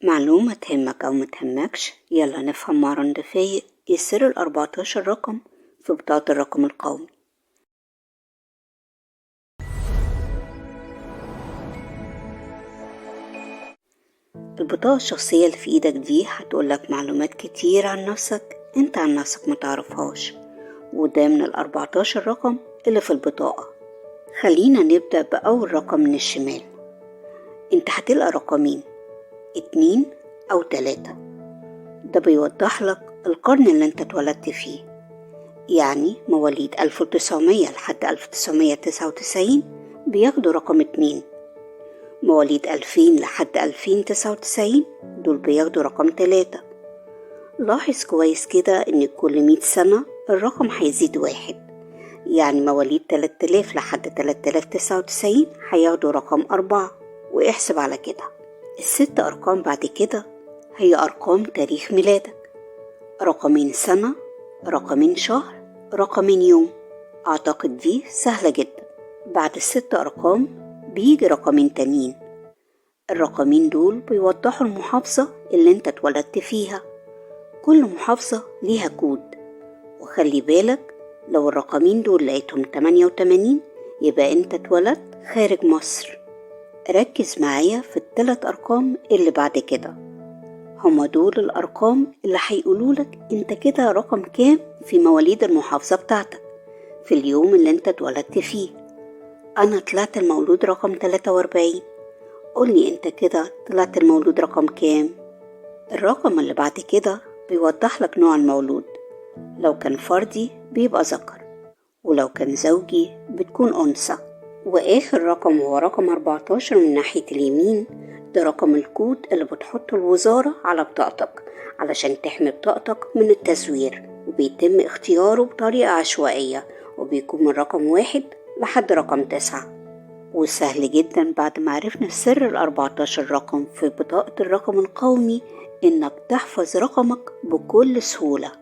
معلومة تهمك أو متهمكش، يلا نفهم مع رند فايق ايه سر ال14 رقم في بطاقة الرقم القومي. البطاقة الشخصية اللي في ايدك دي هتقولك معلومات كتير عن نفسك انت عن نفسك ما تعرفهاش، وده من ال14 رقم اللي في البطاقة. خلينا نبدأ بأول رقم من الشمال. انت هتلقى رقمين، 2 أو 3، ده بيوضح لك القرن اللي انت اتولدت فيه، يعني مواليد 1900 لحد 1999 بياخدوا رقم 2، مواليد 2000 لحد 2099 دول بياخدوا رقم 3. لاحظ كويس كده ان كل 100 سنة الرقم هيزيد 1، يعني مواليد 3000 لحد 3099 هياخدوا رقم 4، واحسب على كده. ال6 أرقام بعد كده هي أرقام تاريخ ميلادك، رقمين سنة، رقمين شهر، رقمين يوم. أعتقد دي سهلة جدا. بعد ال6 أرقام بيجي رقمين تانيين، الرقمين دول بيوضحوا المحافظة اللي انت اتولدت فيها. كل محافظة ليها كود، وخلي بالك لو الرقمين دول لقيتهم 88 يبقى انت اتولدت خارج مصر. ركز معايا في ال3 أرقام اللي بعد كده، هما دول الأرقام اللي هيقولولك انت كده رقم كام في مواليد المحافظة بتاعتك في اليوم اللي انت اتولدت فيه. أنا طلعت المولود رقم 43، قولي انت كده طلعت المولود رقم كام؟ الرقم اللي بعد كده بيوضح لك نوع المولود، لو كان فردي بيبقى ذكر، ولو كان زوجي بتكون أنثى. وآخر رقم هو رقم 14 من ناحية اليمين، ده رقم الكود اللي بتحطه الوزارة على بطاقتك علشان تحمي بطاقتك من التزوير، وبيتم اختياره بطريقة عشوائية، وبيكون من رقم 1 لحد رقم 9. وسهل جدا بعد ما عرفنا سر ال14 رقم في بطاقة الرقم القومي إنك تحفظ رقمك بكل سهولة.